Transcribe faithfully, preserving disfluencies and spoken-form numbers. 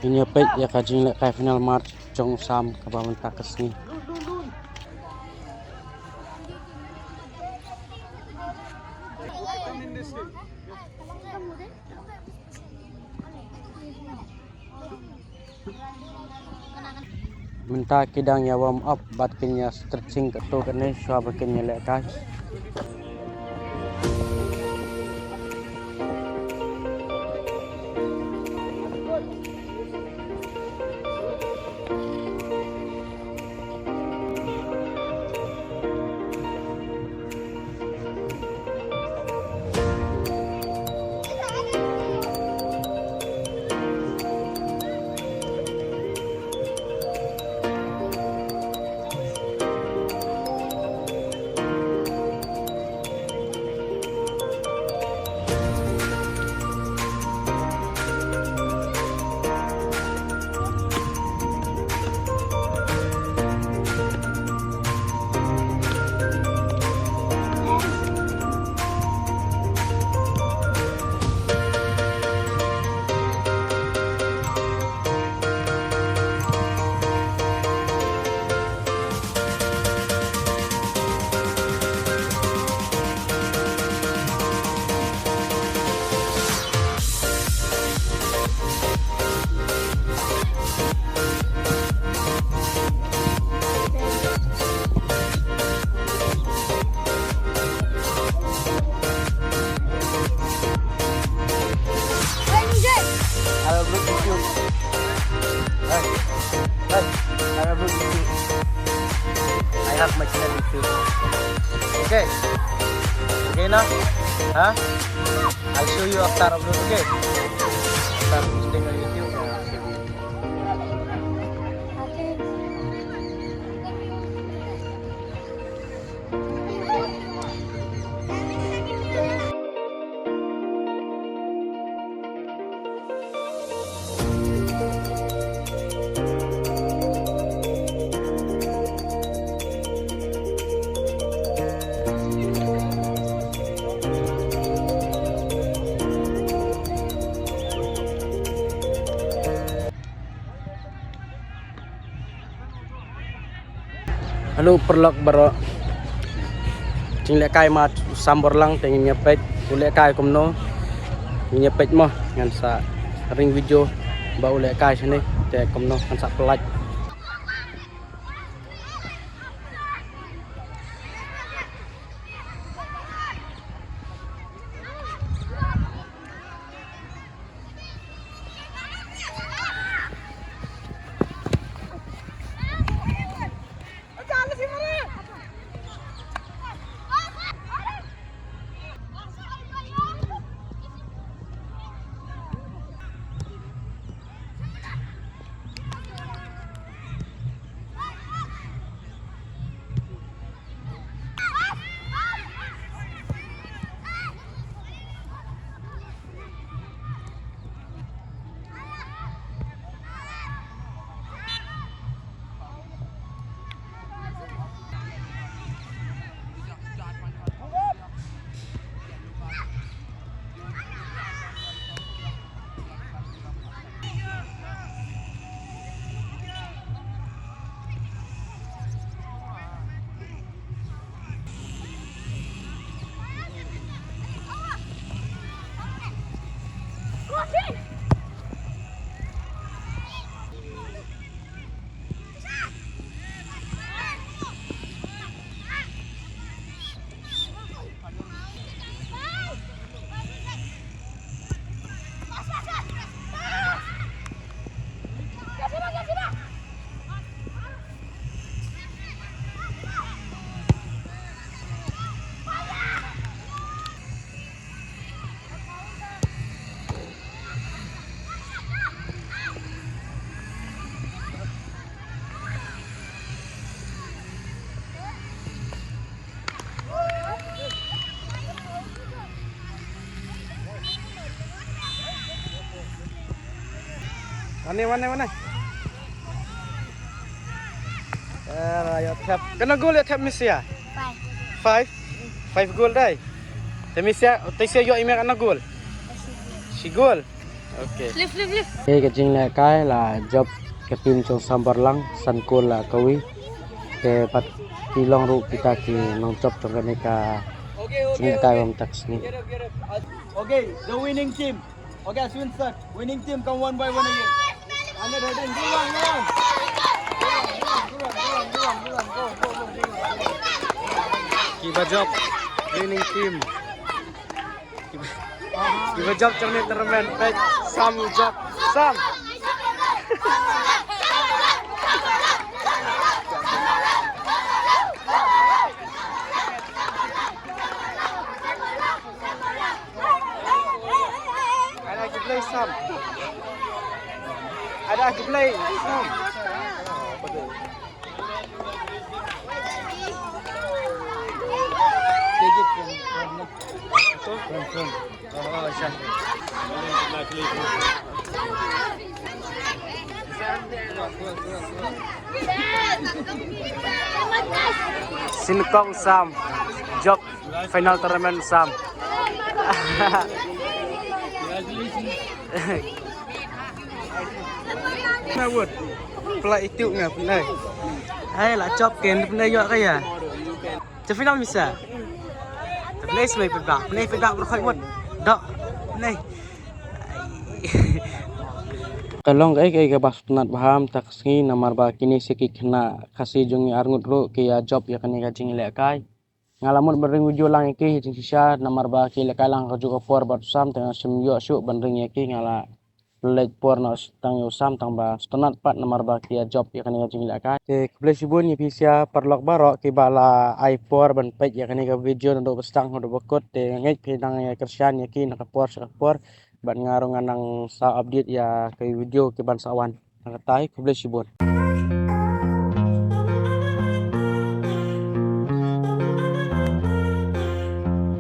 Ngin ïa peit ïa ka jinglehkai final match jong u Sam kaba mynta ka sngi. Mynta ki dang ïa warm up bad kin ïa stretching katto katne shuwa ba kin ïa lehkai. Hello, bro, YouTube. Hey, hey, hello, bro, YouTube. I have my channel YouTube. Okay. Okay, now? Huh? I'll show you after upload, okay? After posting on YouTube, I'll show you. Hello paralok baroh. Jinglehkai match u Sam Borlang te ngin ïa peit u lehkai kumno. Ngin ïa peit mo, ngan sa ring video ba u lehkai shane te kumno ngan sa peit. Wane, wane, wane. Era, ïa thep. Katno goal ïa thep Misia? Five. Five? Five goal dei. Te Misia, te Misia ïoh ïa me katno goal? Shi goal. Okay. Lift, lift, lift. Te ka jinglehkai la jop ka team jong Sambarlang, san kol la kawi. Te pat ki long ruh kita ki nongjop jong kane ka jinglehkai mynta ka sngi. Okay, the winning team. Okay, Ashwin sir. Winning team come one by one again. Under heading. Go on, go on. Kiba jop. Winning team. Kiba jop jong ne tournament. Peit Sam u jop. Sam. Ada ki play Sam. Ada ki play Sam. Shin kong Sam. Jop final tournament Sam. Na wut. Pla itu nga pnai. Hai la chop ken pnai yok kaya. Cha final misa. Pnai smai pebak, pnai pebak berkhoi wut. Dok. Pnai. Ka long kaei kaei kaba sngewtynnat bha mynta ka sngi namar ba kine sa ki khynnah Khasi jong ngi arngut ruh ki ïa jop ïa kane ka jinglehkai. Nga la mut ban ring video lang ïa ki ha jingshisha namar ba ki lehkai lang ha kajuh ka por bad u Sam te nga shym ïoh shuh ban ring ïa ki, nga la leit por noh tang ïa u Sam tang ba sngewtynnat pat namar ba ki ïa jop ïa kane ka jinglehkai. Te khublei shibun ïa phi sha paralok baroh kiba la ai por ban peit ïa kane ka video naduh ba sdang haduh ba kut, te nga ngeit phi nang ïa kyrshan ïa ki na ka por sha ka por. Bad nga ruh nga nang sa update ïa ka video ki ban sa wan. Na katai khublei shibun.